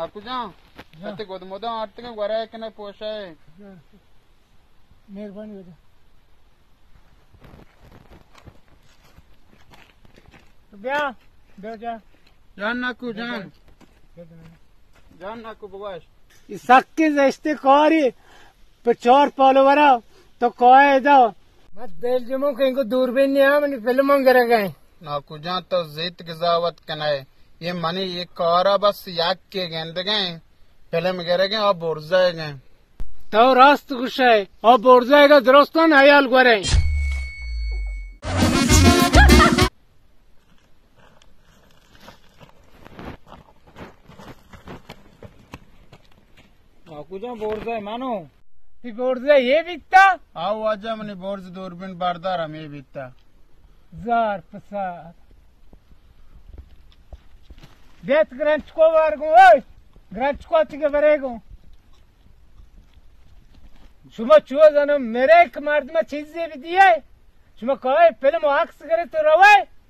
ناکو جان، جان۔ اتے گد مدام آرتگیں گورا کنے پوشے۔ جان۔ مہربانی واجہ۔ تو بیا، بیا جا۔ جان ناکو جان۔ بیا جا۔ جان ناکو بگوش۔ اے سکیں زشتیں کارے پہ چار پالورا تو کائے ادا۔ من دل جموں کہ انکو دوربین نیا منی فلماں گرگا ایں۔ ناکو جان تو زیت قضاوت کنئے۔ اے منی اے کارا بس یکے گندگیں۔ فلم گرگیں آ برزا گیں۔ تو راست گوشئے، آ برزا گا درستان حیال گوریں۔ آ کجا برزا مانو؟ تی برزا اے بیتا؟ آو واجہ منی برز دوربین بردار ہمے بیتا۔ زار پسار۔ بیت گرنچکو وارگوں، اوئے! گرنچکو تیگہ برے گوں۔ شما چو زنو مرے کہ مردمہ چیزے بدیئے؟ شما کائے فلم و عکس گرے تو روئے؟